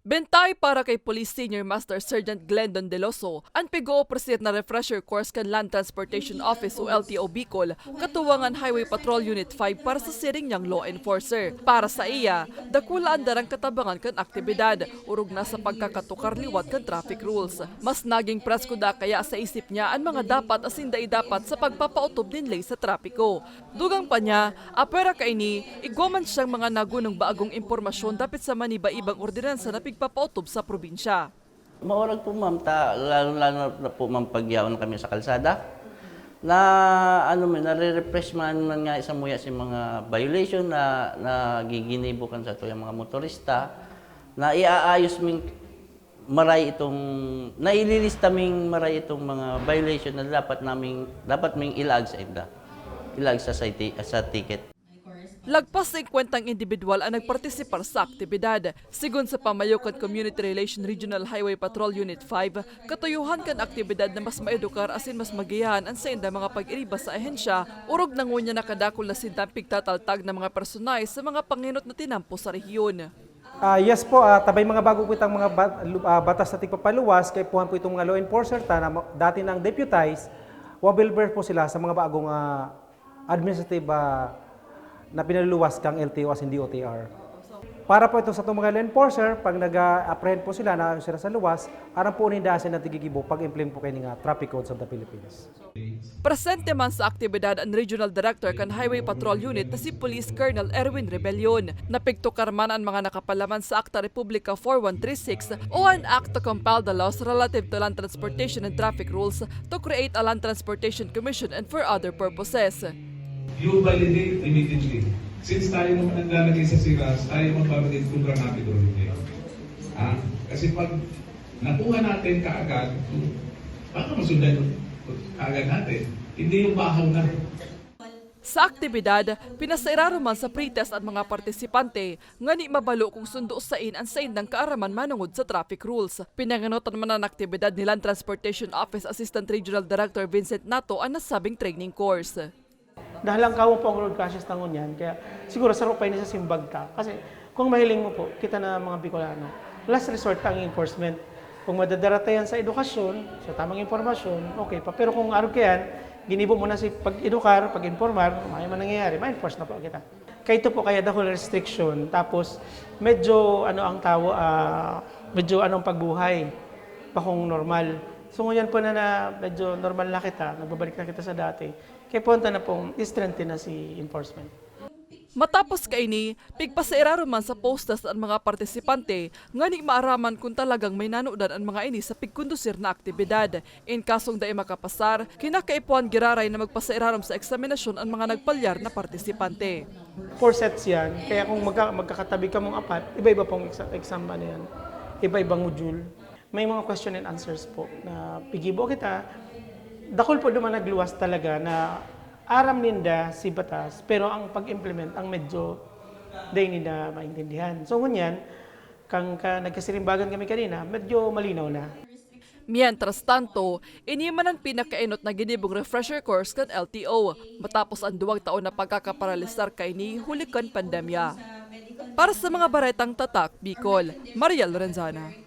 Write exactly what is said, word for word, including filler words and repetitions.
Bentay para kay Police Senior Master Sergeant Glendon Deloso an pig-oofreser na refresher course kan Land Transportation Office o L T O Bicol, katuwang an Highway Patrol Unit five para sa siring niyang law enforcer. Para sa iya, dakula an darang katabangan kan aktibidad, orog na sa pagkakatukar liwat kan traffic rules. Mas naging presko da kaya sa isip niya an mga dapat asin dai dapat sa pagpapaotob nin ley sa trapiko. Dugang pa niya, apwera kaini, igwa man siyang mga nagunong bagong impormasyon dapit sa maniba-ibang ordinansa na pigpapaotob sa probinsya. Maurag po, ma'am, ta, lalo-lalo na po, ma'am, pag yaon kami sa kalsada, na, ano, may nare-refresh man, man nga sa muya si mga violation na, na giginibo kan sa tuyang mga motorista, na iaayos ming maray itong, naililista ming maray itong mga violation na dapat naming, dapat ming ilaag sa inda, ilaag sa, sa, ti-, sa ticket. Lagpas singkwentang indibidwal ang nagpartisipar sa aktibidad. Sigon sa pamayo kan Community Relation Regional Highway Patrol Unit five, katuyuhan kan aktibidad na mas maedukar asin mas magiyahan an saindang mga pag-iriba sa ahensya, orog na ngunyan nakadakul na sindang pigtataltag na mga personahe sa mga pangenot na tinampo sa rehiyon. Ah, yes po, ah, ta may mga bago po itang mga bat-, lu-, ah, batas na tigpapaluwas, kaipuhan po itong mga law enforcer ta na ma-, dati nang deputize, wabelber po sila sa mga bagong, ah, administrative, ah, na pinaluluwas kang L T O asin D O T R. Para po ito sa itong mga law enforcer, pag nag-a-apprehend po sila, na sila sa luwas, aram po ninda asin na tigigibo pag-implement po kayo nga Traffic Codes of the Philippines. Presente man sa aktibidad an Regional Director kan Highway Patrol Unit na si Police Colonel Erwin Rebellion. Napigtukar man an mga nakapalaman sa Akta Republika four one three six o an Act to compile the laws relative to land transportation and traffic rules to create a land transportation commission and for other purposes. You validate immediately. Since tayo naman naglalagay sa siras, tayo magbabalid kung grabe o hindi. Ah, kasi pag nakuha natin kaagad, baka masundan kaagad natin. Hindi yung bahaw na. Sa aktibidad, pinasairarom man sa pretest an mga partisipante ngani mabalo kung sundo sain an saindang kaaraman manongod sa traffic rules. Pinangenotan man an aktibidad ni Land Transportation Office Assistant Regional Director Vincent Nato an nasabing training course. Dahil ang kawo po ang road crashes na ngunyan, kaya siguro saro pa ini sa simbag ta. Kasi kung mahiling mo po, kita na mga Bicolano, last resort ang enforcement. Kung madadara ta yan sa edukasyon, sa tamang impormasyon, okay pa. Pero kung arog ka yan, ginibo mo na si pag-edukar, pag-informar, may man nangyayari, ma-enforce na po kita. Kaya ito po kaya the whole restriction, tapos medyo ano ang tawo, ah, medyo anong pagbuhay, bakong normal. So ngunyan po na, na medyo normal na kita, nagbabalik na kita sa dati, kaya punta na pong strengthen na si enforcement. Matapos kaini, pigpasairarom man sa postas an mga partisipante ngani maaraman kun talagang may nanudan an mga ini sa pigkondusir na aktibidad. In kasong dai makapasar, kinakaipuhan giraray na magpasairarom sa eksaminasyon an mga nagpalyar na partisipante. Four sets yan, kaya kung magka, magkakatabi kamong apat, iba-iba pong exam, exam ano yan, iba-ibang module. May mga question and answers po na pigibo kita. Dakul po duman nagluwas talaga na aram ninda si batas, pero ang pag-implement ang medyo dai ninda maintindihan. So ngunyan, kang ka, nagkasirimbagan kami kanina, medyo malinaw na. Mientras tanto, ini man an pinakaenot na ginibong refresher course kan L T O, matapos an duwang taon na pagkakaparalisar kaini huli kan pandemya. Para sa mga baretang tatak, Bicol, Mariel Lorenzana.